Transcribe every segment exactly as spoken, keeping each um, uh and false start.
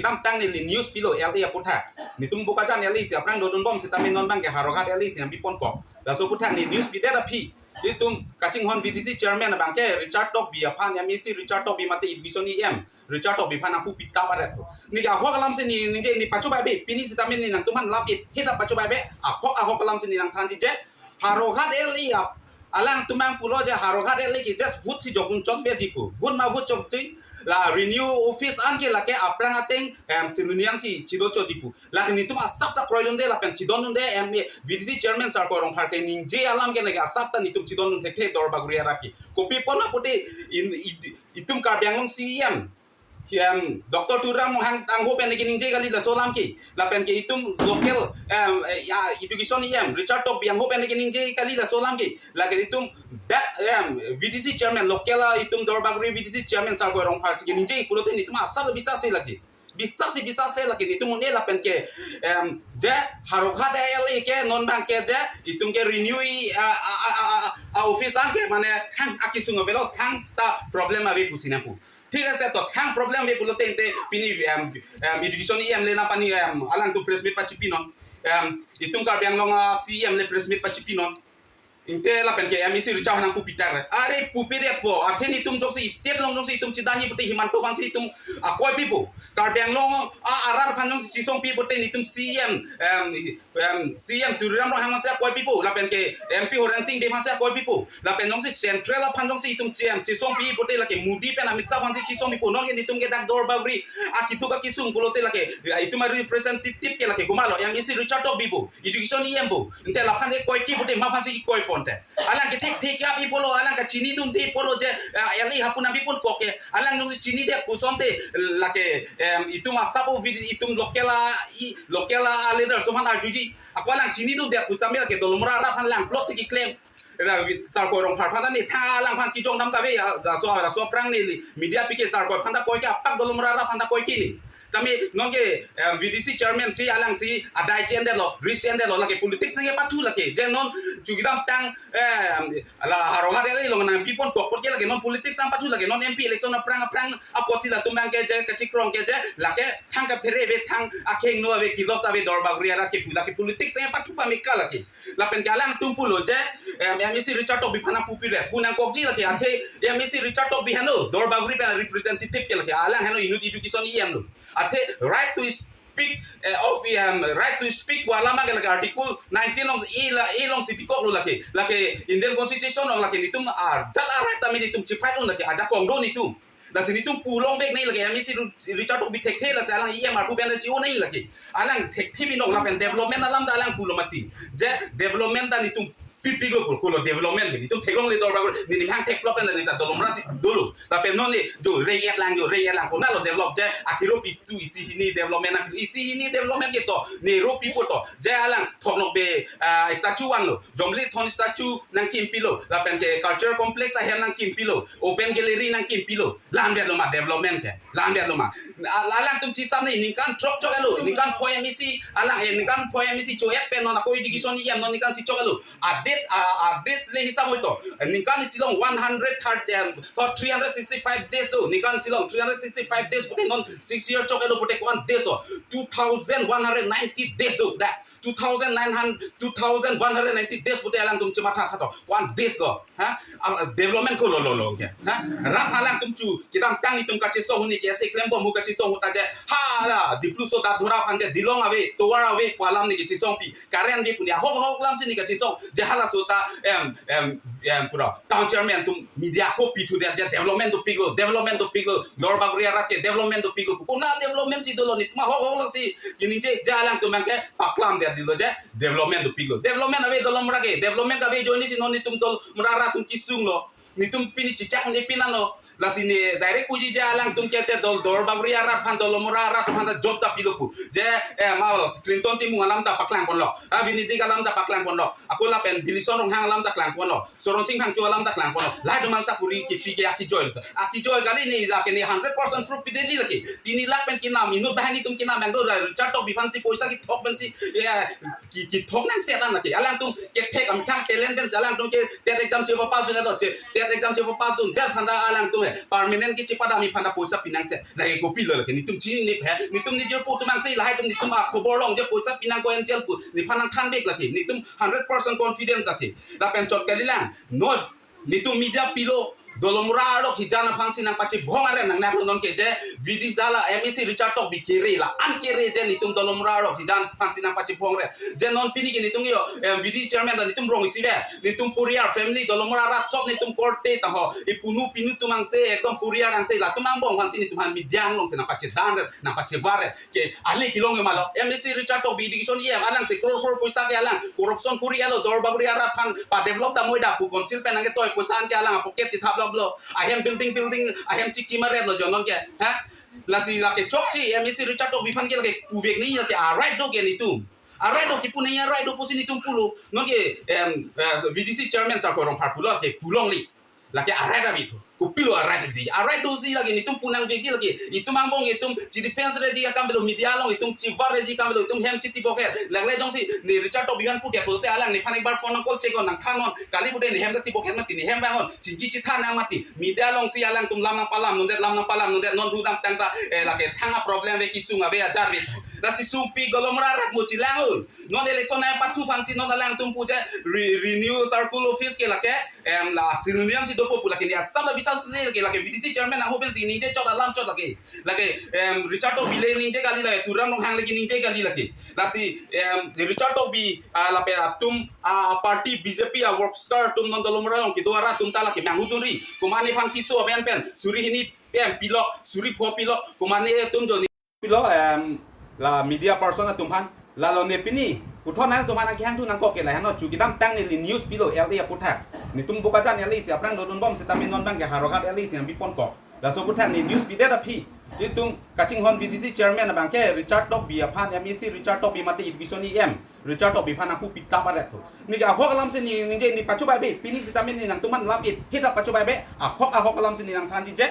Kedamtang neli news pilo L A aputhak. Netum Bokajan L A si aphrang dodunbom sitame non abangke Howraghat L A si nangpiponkok. Laso aputhak ne news pidet aphi, itum kachinghon V D C chairman abangke Richard Tokbi aphan, M A C Richard Tokbi mate Education E M Richard Tokbi aphan nangpu pita paret po. Ne ahok alam si ne, ne, ne pachobai be, pini sitame ne nangtumphan lap-et hita pachobai be, ahok ahok alam si ne nangthanji je Howraghat L A ap, alangtum abang pulo je Howraghat L A ke just vote si jokdun chot veji pu. Vote ma vote chokji. La renew office an ke lake aphrang ateng, em, sinuniang si chido chotji pu. Lake netum asap ta kroidunde lapen chidondunde, em, V D C chairman Sarkoi Rongphar keningje alam ke lake asap ta netum chidondun thekthe Duarbagori arat ke. Kopi apot na pute in, i-, itum Karbi Anglong C E M, em, Doctor Tuliram Ronghang Ronghang pen keningje kali laso alam ke. Lapen ke itum local, em, eh, ya, Education E M Richard Tokbi Ronghang pen keningje kali laso alam ke. Lake itum dak, em, V D C chairman local, ah, itum Duarbagori V D C chairman Sarkoi Rongphar si keningje pulote netum asap bisasi lake. Bisasi, bisasi lake netum un-e lapen ke, em, je Howraghat L A ke non abangke je itum ke renew i, ah, ah, ah, ah, ah, ah, office an ke mane thang akisung avelo, thangta problem ave pusi nangpu. Thik ase to, thang problem ave pulote ante pini, em, em, Education E M le nangpani, em, alangtum press meet pachipinon. Em, itum Karbi Anglong, ah, C E M le press meet pachipinon. Ante lapen ke M A C Richard nangpu pitar. Are pupidet po. Athe netum jongsi state along jongsi itum chidani pute Himanta aphan si itum akoi pipo. Karbi Anglong a arat aphan jongsi chisongpi pute netum C E M, em, em, C E M Tuliram Ronghang aphan si akoi pipo. Lapen ke M P Horen Sing Bey aphan si akoi pipo. Lapen jongsi central aphan jongsi itum C E M chisongpi pute lake Modi pen Amit Shah aphan si chisongpipo. Non ke netum ke dak Duarbagori akituk akisung pulote lake, ya, itum a representative ke lake komatlo, M A C Richard Tokbi po, Education E M po. Ante laphan ke koike pute ma aphan si koiponte. Alang ke thekthek ya pi pulo, alang ke chinidunde pulo je, ah, L A hapu nangpiponkok ke. Alang nung chinidet pu asonte lake, em, itum asap o V D, itum local a, i, local a leader atum aphan arjuji. Ako alang chinidunde pu sitame lake Dolamara arat aphan lang plot si keklem. Ela Sarkoi Rongphar aphan ne thang alang aphan kijong dam kave ya, laso, laso aphrang ne media pi ke Sarkoi aphan ta koike, apak Dolamara arat aphan ta koike ne. Tame non ke, em, V D C chairman si alang si adai chendetlo, risk chendetlo, lake politics nangkepathu lake. Je non kedamtang, em, la Howraghat L A along nangpiponkok apot ke lake non politics nangpathu lake, non M P election aphrang aphrang apot si latum abangke je kachikrong ke je lake thang kaphere ave, thang akheng no ave, kilos ave Duarbagori arat ke pu lake politics nangkepathu pameka lake. Lapen ke alangtum pulo je, em, M A C Richard Tokbi aphan nangpupidet pu nangkokji lake, athe M A C Richard Tokbi henlo Duarbagori pen representative ke lake, alang henlo inut Education E M lo. Athe right to speak, eh, of, em, right to speak pu alam ke lake Article nineteen along, A la, A along si pikoklo lake. Lake Indian Constitution along lake netum ajat a right tame netum chifight un lake, ajakong do netum. Lasi netum pulongvek nangji lake, M A C Ru-, Richard Tokbi thekthe, lasi alang E M arpu pen chi-o nangji lake. Alang thekthe binong lapen development alam ta alang pulo mati. Je development ta netum pipiklo pu, pulo development ke. Netum theklongle Duarbagori, ne nimhang thekplot pen ne ta Dolamara si dolo. Lapen non le jo reng-et lang, jo reng-et lang, konatlo develop je, akiro pistu isi hini development, isi hini development ke to, ne ro pipo to. Je alang Thoknokbe, ah, statue vanlo, Jomli Thon statue nangkimpilo, lapen ke cultural complex ahem nangkimpilo, open gallery nangkimpilo. Langdetlo ma development ke? Langdetlo ma? A-, alangtum chisam ne ningkan throk choklo, ningkan phoi M A C, alang, eh, ningkan phoi M A C cho-et pen non ako Education E M non ningkan isi choklo. Adet, a, adet le hisam hoito. Ningkan isi along one hundred thirty, em, or three hundred sixty-five days do. Ningkan isi along three hundred sixty-five days pute non six year choklo pute ko-an days do? Two thousand one hundred ninety days do. Dak two thousand nine hundred, two thousand one hundred ninety days pute alangtum chematha tha to. Ko-an days do. Ha? Ah, development ko lo lo lo ke. Ha? Rat alangtum chu kedamtang itum kachesong huni ke, se klembom hu kachesong hu ta je. Hala, Dipluso Dadhora aphan je dilong ave, tovar ave pu alam ne kachesongpi. Current ave pu ne ahok ahok alam si ne kachesong. Je halaso ta, em, em, em, pura town chairman atum media ko pithudet je development dopiklo, development dopiklo, Duarbagori arat ke development dopiklo. Konat development si dolo, netum ahok ahok alam si. Kini je, je alangtum abangke paklamdetlo je development dopiklo. Development ave Dolamara ke, development ave ajoine si non netum Dolamara arat atum kisunglo. Netum pini chichak ne pinano. Lasi ne direct puji je alangtum ke te Dol, Duarbagori arat aphan, Dolamara arat aphan ta job ta pilo pu. Je, eh, ma lo, Clinton Timung alam ta paklangponlo. Ah, Vinny Ding alam ta paklangponlo. Ako lapen Bilison Ronghang alam ta klangponlo. Soron Sing Phangcho alam ta klangponlo. Lahai atum an sakuri kipi ke akijoi. Akijoi kali ne, lake ne hundred percent proof pideji lake. Tini lakh pen kenam, inut banghini atum kenam abang do, Richard Tokbi aphan si poisa kethok pen si, ya, ke, kethok nangsi alam lake. Alangtum kethek amethang talent pen si alangtum ke TET exam chepapass dunlo, che, TET exam chepapass dundet aphan ta alangtum Permanent kechepadam aphan ta poisa pinangse. Lake kopilo lake. Netum chinine he. Netum nijirpo atum angse lahai atum netum akhobor long je poisa pinangkok angel pu. Nephan nangthanvek lake. Netum hundred percent confidence lake. Lapen chot kalilang. No. Netum media pilo. Dolamara arlo hijan aphansi nangpachibong are nang nang non ke je. Vidis dala M A C Richard Tokbi kere la-an kere je netum Dolamara arlo hijan aphansi nangpachibong re. Je non pini ke netum yo, em, V D C chairman ta netum rong isi ve. Netum puriar family Dolamara arat chot netum korte ta ho. Ipunu pinu atum angse, ekdom puriar angse latum angbong aphansi netum aphan media alongsi nangpachedan, nangpachevar. Ke ali kelong yo malo. M A C Richard Tokbi education E M alangsi crore crore poisa ke alang. Corruption kuri alo Dorbaguri arat aphan pa develop ta moida pu council pen nangketoi poisa an ke alang pocket chithap lok lo. Ahem building building, ahem chiki maret lo jonon ke. Ha? Lasi lake chokche M A C Richard Tokbi aphan ke lake puvek ni lake a right do ke netum. A right do kipu ni a right do pusi netum pulo. Non ke, em, eh, V D C chairman Sarkoi Rongphar pulo ke pu longle. Lake a right ave tho. Kopilo a right ave. A right dosi lake netum pu nangvekji lake. Itum angbong itum chidefense reji akam avelo media along itum chivar reji akam avelo itum hem chiti boket. Lake jongsi ne Richard Tokbi aphan pu dia pulote alang nephan ekbar phone nang call check on nangthan on. Kali pute ne hem ta ti boket mati ne hem bang on. Chingki chithan nang mati. Media alongsi alangtum lam nangpalam nundet lam nangpalam nundet non ru damtang ta, eh, lake thang a problem ave kesung ave ajar ave. Lasi sungpi Dolamara arat mo chelang un. Non election nangpathu aphansi non alangtum pu je re-, renew circle office ke lake, em, la civilian si dopo pu lake ne asam la bisa sini lake lake V D C chairman ahok pensi ningje chot alam chot lake. Lake, em, Richard Tokbi le ningje kali lake Tuliram Ronghang le ningje kali lake. Lasi, em, Richard Tokbi, ah, lapen atum, ah, party B J P a worker atum non Dolamara along kedo arat atum ta lake manghu dunri. Komat nephan keso aben pen suri hini pen pilok, suri pho pilok, komat netum joni pilo, em, la media person atum aphan. Lalo ne pini puthot nangtum aphan nangkehang thu nangkok ke la heno chu kedamtang neli news pilo L A aputhak. Netum Bokajan L A si aphrang dodun bom sitame non bang ke Howraghat L A si nangpipon kok. Laso aputhak ne news pidet aphi. Itum kachinghon V D C chairman abang ke Richard Tokbi aphan M A C Richard Tokbi mate education E M Richard Tokbi aphan nangpu pitap aret tho. Ne ahok alamsi ne ningje ne pachobai ave. Pini sitame ne nangtum aphan lam-it hita pachobai ave. Ahok ahok alamsi ne nangthanji je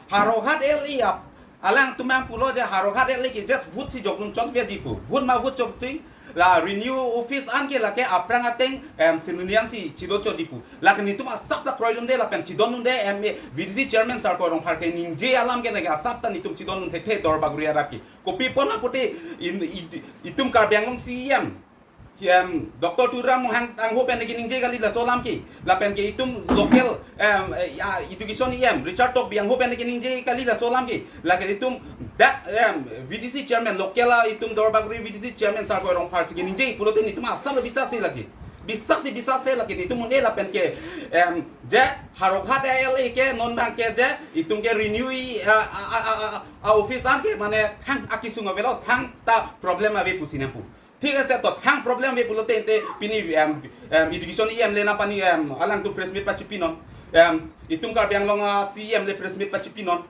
Howraghat L A ap alangtum nangpulo je Howraghat L A ke just vote si jokdun chot ve ji pu. Vote ma vote chokching la renew office an ke lake aphrang ateng, em, civilian si chido chot ji pu. Lake netum asap ta kroidunde lapen chidondunde, em, V D C chairman Sarkoi Rongphar ke ningje alam ke nangke asap ta netum chidondun thekthe Dorbaguri arat ke. Kopi pon apute in, i-, itum Karbi Anglong C E M, em, Doctor Tuliram Ronghang anghok pen ke ningje kali laso alam ke. Lapen ke itum local, em, eh, ya, education E M Richard Tokbi anghok pen ke ningje kali laso alam ke. Lake itum dak, em, V D C chairman local a itum Dorbaguri V D C chairman Sarkoi Rongphar si ke ningje pulote netum asap la bisa si lake. Bisa si bisa si lake netum un-e lapen ke, em, je Howraghat L A ke non bang ke je itum ke renew i, a, a, a, a, a, a office an ke mane thang akesung avelo thang ta problem ave pusi nangpu. Thik ase to thang problem ave pulote ente pini, em, em, education E M le nangpani, em, alangtum press meet pachipinon. Em, itum Karbi Anglong a C E M le press meet pachipinon.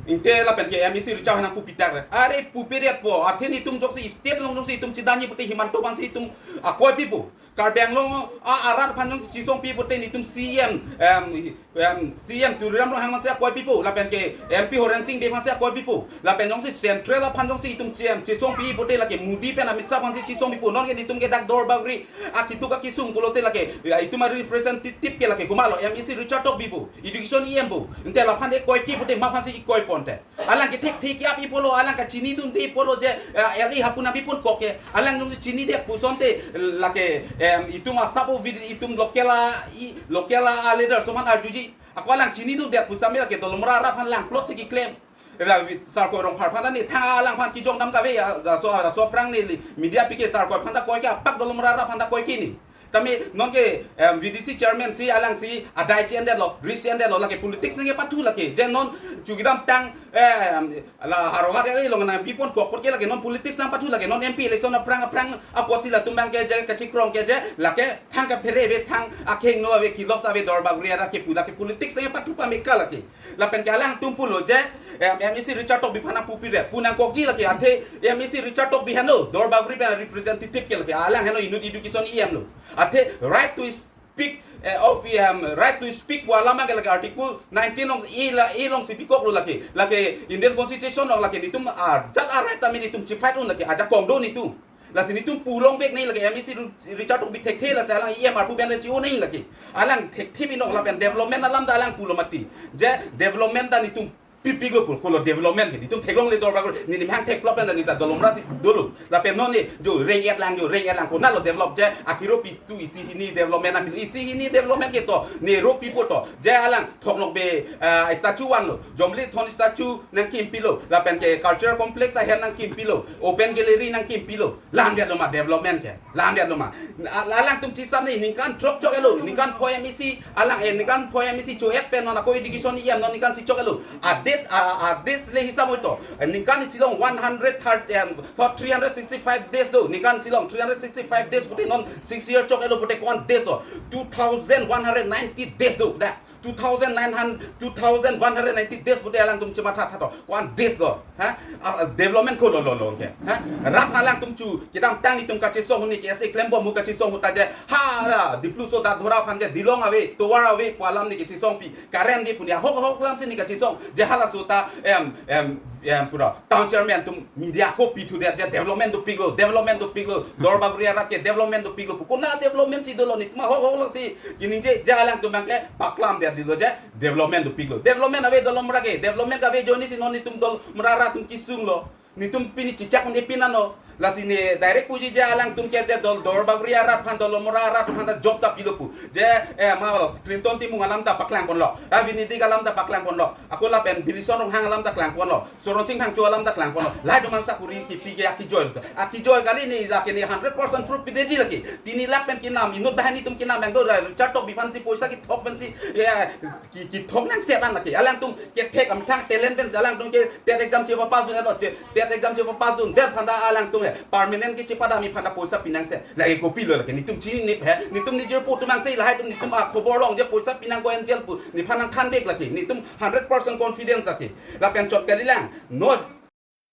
Ente lapen ke M A C Richard nangpu pitap re. Are pupe det po. Athe netum jongsi state along jongsi itum chedanji pute Himanta aphansi itum akoi pipo. Karbi Anglong a arat aphan jongsi chesong pi pute netum C E M, em, em, C E M Tuliram Ronghang aphansi akoi pipo, lapen ke M P Horen Sing Bey aphansi akoi pipo, lapen jongsi central aphan jongsi itum C E M chesong pi pute lake Modi pen Amit Shah aphansi chesong pipo, non ke netum ke dak Dorbaguri akituk akesung pulote lake, ya, itum a representative ke lake komatlo M A C Richard Tokbi pu, education E M pu, ente laphan ekoi ke pute ma aphansi ekoi ponte. Alang ke thik thik yap ipolo, alang kachinidunde ipolo je, eh, L A hapu nangpipon kok ke. Alang jongsi chinidet pusonte lake, em, itum asap o vid-, itum local a, i, local a leader atum aphan arjuji. Ako alang chinidundet pusitame lake Dolamara arat aphan langplot si keklem. Ela vi-, Sarkoi Rongphar aphan ta ne thang alangphan kejong dam kave ya, laso, laso aphrang neli media pi ke Sarkoi aphan ta koi ke apak Dolamara arat aphan ta koi ke ni. Tame non ke, em, V D C chairman si alangsi adai che-endetlo, risk che-endetlo, lake politics nangkepathu lake. Je non chu kedamtang, em, la Howraghat L A along nangpipon kok apot ke lake non politics nangpathu lake non M P election aphrang aphrang apotsi latum bang ke je kachikrong ke je lake thang kaphere ave thang akheng no ave kilos ave Dorbaguri arat ke pu lake politics nangkepathu pame ka lake. Lapen ke alangtum pulo je, em, M A C Richard Tokbi aphan nangpu pidet, pu nangkokji lake athe M A C Richard Tokbi henlo, Dorbaguri pen representative ke lake, alang henlo inut education E M lo. Athe right to speak, eh, of, em, right to speak pu alam ke lake article nineteen along, A la, A alongsi pikoklo lake. Lake Indian Constitution along lake netum ajat a right tame netum che-fight un lake, ajakong do netum. Lasi netum pulong bek nai lake, M A C Ru-, Richard Tokbi thekthe lasi alang E M arpu pen le chi-o nai lake. Alang thekthe binong lapen development alam ta alang pulo mati. Je development ta netum pipiklo pu, kolo development ke. Netum theklongle Duarbagori, ne nemhang theklong pen ta ne ta dolomra si dolo. Lapen non ne jo reng-et lang jo reng-et lang konatlo develop je akiro pistu isi hini development akiro isi hini development ke to ne ro pipo to. Je alang Thoknokbe, ah, statue vanlo, Jomli Thon statue nangkimpilo, lapen ke cultural complex ahem nangkimpilo, open gallery nangkimpilo. La-an det lo ma development ke? La-an det lo ma? A-, alangtum chisam nai ningkan throk chok-etlo, ningkan phoi M A C, alang, eh, ningkan phoi M A C cho-et pen non ako education E M non ningkan si chok-etlo. Adet, a, a, adet le hisam oi to. Eh, ningkan isi along one hundred thirty, em, three hundred sixty-five days do. Ningkan isi along three hundred sixty-five days pute non six year chok-etlo pute ko-an days do? Two thousand one hundred ninety days do. Da. Two thousand nine hundred, two thousand one hundred ninety days pute alangtum chematha tha to. Ko-an days lo. Ha? Ah, development kolo lo lo ke. Ha? Rat alangtum chu kedamtang netum kachesong huni ke ase klembom hu kachesong hu ta je. Ha la, Diplu so da dhora aphan je dilong ave, tovar ave pu alam ne kachesongpi. Current ave pu ne ahok ahok alam si ne kachesong. Je halaso ta em, em, em, pura town chairman atum media ko pithu det je development dopiklo, development dopiklo, Duarbagori arat ke development dopiklo pu. Konat development si dolo, netum ahok ahok alam si keningje je alangtum abang ke paklam det dilo je development dopiklo. Development ave dolomra ke, development ave ajoine si non netum dolomra arat atum kesung lo. Netum pini chechak un-e pin ano. Lasi ne direct puji je alangtum ke je dol Duarbagori arat aphan dolomra arat aphan ta job ta pilo pu. Je, eh, ma lo, Clinton Timung alam ta paklang ponlo. Ravi Nidik alam ta paklang ponlo. Ako lapen Bilison Ronghang alam ta klang ponlo. Soron Sing Phangcho alam ta klang ponlo. Lahai atum an sakuri kipi ke akijoi. Akijoi kali ne, lake ne hundred percent proof pideji lake. Tini lakh pen kenam, inut banghini atum kenam, bang do Richard Tokbi aphan si poisa kethok pen si, ya, ke, kethok nangset an lake. Alangtum kethek amethang talent pen si alangtum ke TET exam chepapass dunlo, che, TET exam chepapass dundet aphan ta alangtum, eh, permanent ke chepadam aphan ta poisa pinangse. Lake kopilo lake, netum chinine he, netum ne jirpo atum angse lahai atum netum akhobor long je poisa pinang ko angel pu, nephan nangthan bek lake, netum hundred percent confidence lake. Lapen chot kalilang, no,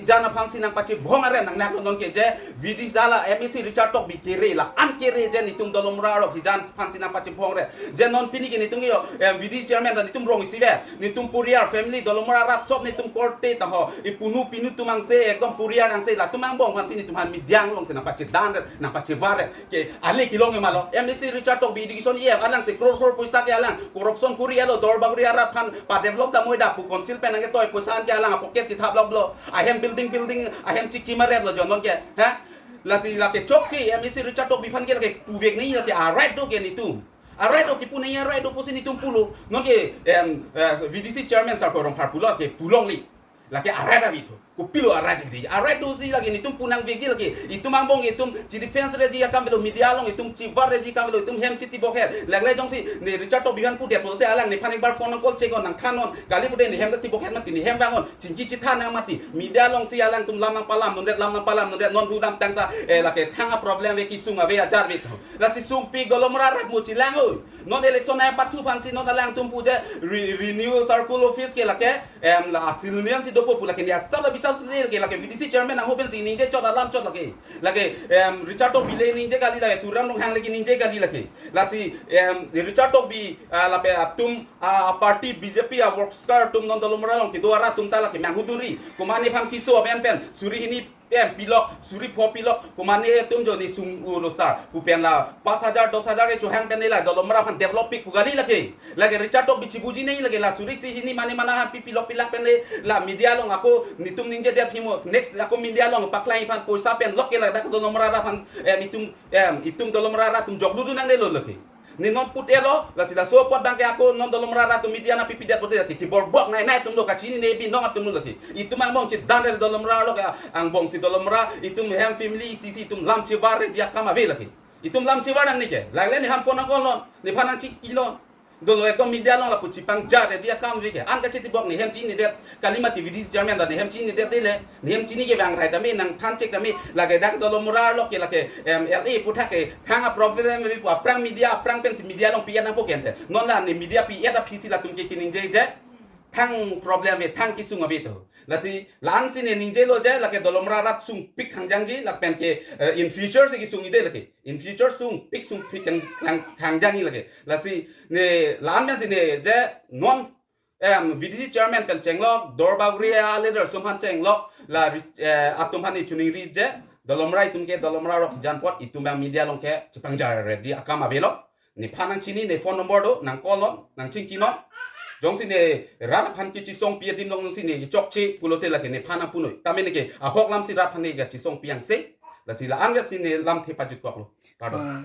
hijan aphan si nangpachebong aret nang nak non ke je, V D C hala M A C Richard Tokbi kere la-an kere je netum dolomra arok hijan aphan si nangpachebong aret. Je non pini ke netum yo, em, V D C chairman ta netum rong isi vet. Netum puriar family dolomra arat sop netum korte ta ho. Ipunu pinu atum angse ekdom puriar angse latum angbong aphan si netum aphan media along si nangpachedan aret, nangpachevar aret. Ke ale kelong ma lo. M A C Richard Tokbi education E M alang si crore crore poisa ke alang corruption kori alo Duarbagori arat aphan padevelop dam oi da pu council pen nangketoi poisa an ke alang apocket chethap lok lo. Ahem building building ahem chikim aret lo jonon ke. Ha? Lasi lake chokche M A C Richard Tokbi aphan ke lake puvek nai lake a-right do ke netum. A-right do kipu nai a-right do pusi netum pulo. Non ke, em, eh, V D C chairman Sarpo Rongphar pulo ke pulongle. Lake a-right ave to. Kopilo a-right ave. A-right do si lake netum pu nangvekji lake. Itum angbong itum chidefense reji akam avelo, media along itum chivar reji akam avelo, itum hem chitibok het. Lagle jongsi ne Richard Tokbi aphan pudet pulote alang nephan ekbar phone call check on nangthan non. Kali pute ne hem ta tibok het mati, ne hem vang on. Chingki chithan nang mati. Media along si alangtum lam nangpalam nondet, lam nangpalam nondet, non ru damtang ta, eh, lake thang a-problem ave, kesung ave, ajar ave to. Lasi sungpik dolomra arat mo chelang oi. Non election nangpathu aphan si non alangtum pu je re-, renew circle office ke lake, em, la Silonian si dopo pu lake ne asap la bisa si lake, lake V D C chairman nangho pen si ningje chot alam chot lake. Lake, em, Richard Tokbi le ningje kali lake, Tuliram Ronghang le keningje kali lake. Lasi, em, Richard Tokbi, ah, lapen atum, ah, party B J P a-worker atum non dolomra along kedo arat atum ta lake manghu duri. Komat nephan keso amen pen suri hini em pilok, suri pho pilok, komat ne atum jo ne sung-o lo sar. Pu pen la pas hajar, dos hajar ke chohang pen ne la dolomra aphan develop pik pu kali lake. Lake Richard Tokbi chibuji nai lake la suri isi hini mane mana aphan pi pilok pilak pen ne la media along ako netum ningjedet himo next ako media along paklang aphan poisa pen lok ke la dak dolomra arat aphan, em, itum, em, itum dolomra arat atum joklu dun nangne lo lake. Ne non put-etlo, lasi laso apot abang ke ako non dolomra arat atum media nangpipidet pote lake kibor bok nai nai atum lo kachinine binong atum lo lake. Itum angbong chedan re dolomra lo ke angbong si dolomra, itum hem family isi isi itum lam chevar reji akam ave lake. Itum lam chevar nangne ke. Lagle nephan phone nang call non, nephan nangchiki non. Dolo ekdom media along lapu chepangjar reji akam ave ke. An kachetibok ne hem chininedet kali mati, V D C chairman ta ne hem chininedet dele. Ne hem chini ke bang rai tame nangthan chek tame. Lake dak dolomra lo ke lake, em, L A aputhak ke thang a-problem ave pu aphrang media aphrang pen si media along pi-et nangpo ke ante. Non la ne media pi-et aphi si latum ke keningje je. Thang problem ave, thang kesung ave to. Lasi la-an si ne ningjelo je lake dolomra arat sungpik hangjangji lapen ke, eh, in future si kesung-ide lake. In future sungpik sungpik kang, kang, hangjangji lake. Lasi ne la-an pen si ne je non, em, V D C chairman pen chenglok, Duarbagori a-leader atum aphan chenglok, la ri-, eh, atum aphan ne choningri je, Dolamra itum ke, Dolamra rok jan apot itum bang media along ke chepangjar ready akam avelo. Nephan nangchini, ne phone number do, nang call non, nang chingki non. Jongsi ne rat aphan kechisongpi adim along si ne kechokche pulote lake nephan nangpunoi. Tame neke ahok lam si rat aphan ne kachisongpi angse. Lasi la-an ke si ne lamthe pajutkoklo. Kardom. Ah,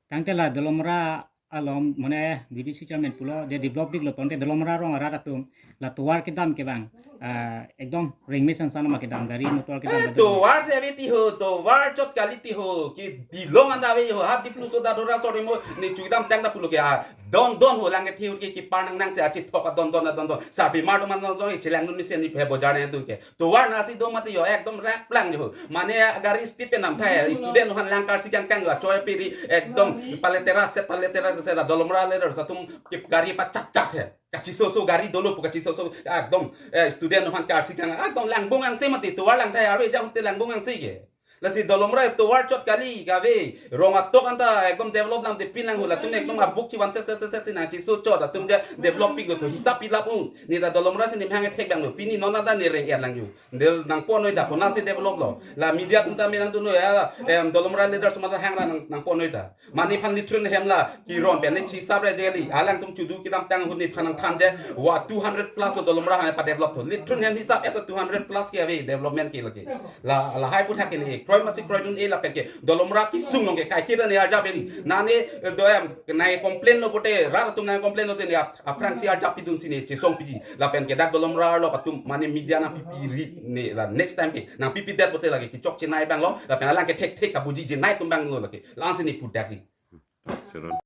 tangte la Dolamra along mane B D C chairman pulo, de develop piklo, tangte Dolamra rong arat atum la tovar kedam ke bang, ah, ekdom rengme sansan ma kedam, gari motor kedam, eh, kedam. Tovar si ave ti ho, tovar chot kali ti ho, kedilong anta ave ho, ha Diplu so da dora sori mo, ne chudam tang da pulo ke, ah, don don ho, lang ke thiu ke kipar nang nang si achithok adon don adon don. Sarpimar do man don so, chelang nun mesen ni phe bojar ne dun ke. Tovar nasi do mati ho, ekdom rak plang ho. Mane gari speed pen nam thai, student aphan lang karsi kangkang ho, choi piri, ekdom paletera set, paletera set, Dolamra leaders atum ke gari pachak chak he. Kachiso so gari dolo pu kachiso so, ekdom, eh, student aphan karsi kang, ekdom langbung angse mati, tovar lang thai, arve jang te langbung angse ke. Lasi Dolamra tovar chot kali kave, rong atok anta ekdom develop nangdepin lang ho, latum ekdom abuk chivan se se se se si nangchiso chot, latum ja develop piklo to hisap pilap un. Ne ta Dolamra si nemhang ethek bang lo, pini non anta ne reng er lang ho. Del nangponoi ta, konasi develop lo. La media atum ta me nangdunoi ya, em, Dolamra leaders mata hangra nang, nangponoi ta. Mane phan lithron hem la kiron pen ne chisap re jeli. Alangtum chudu kedam tang ahut nephan nangthan je. Wa two hundred plus lo Dolamra aphan padevelop to. Lithron hem hisap eta two hundred plus ke ave development ke lake. La, lahai pu thak ke ne kroi masi kroidun-e lapen ke Dolamra kesung along ke kaiketa ne arjap eri. Nane, eh, do em, nai complain lo pote, rat atum nai complain lote ne ap-, aphrangsi arjap pidun si ne chesongpiji. Lapen ke dak Dolamra arlo atum mane media nangpipiri ne la next time ke nangpipidet pote lake kechokche nai bang lo, lapen alang ke thekthek kabuji je nai atum bang lo lake. La-an si ne pudakji. Chairman.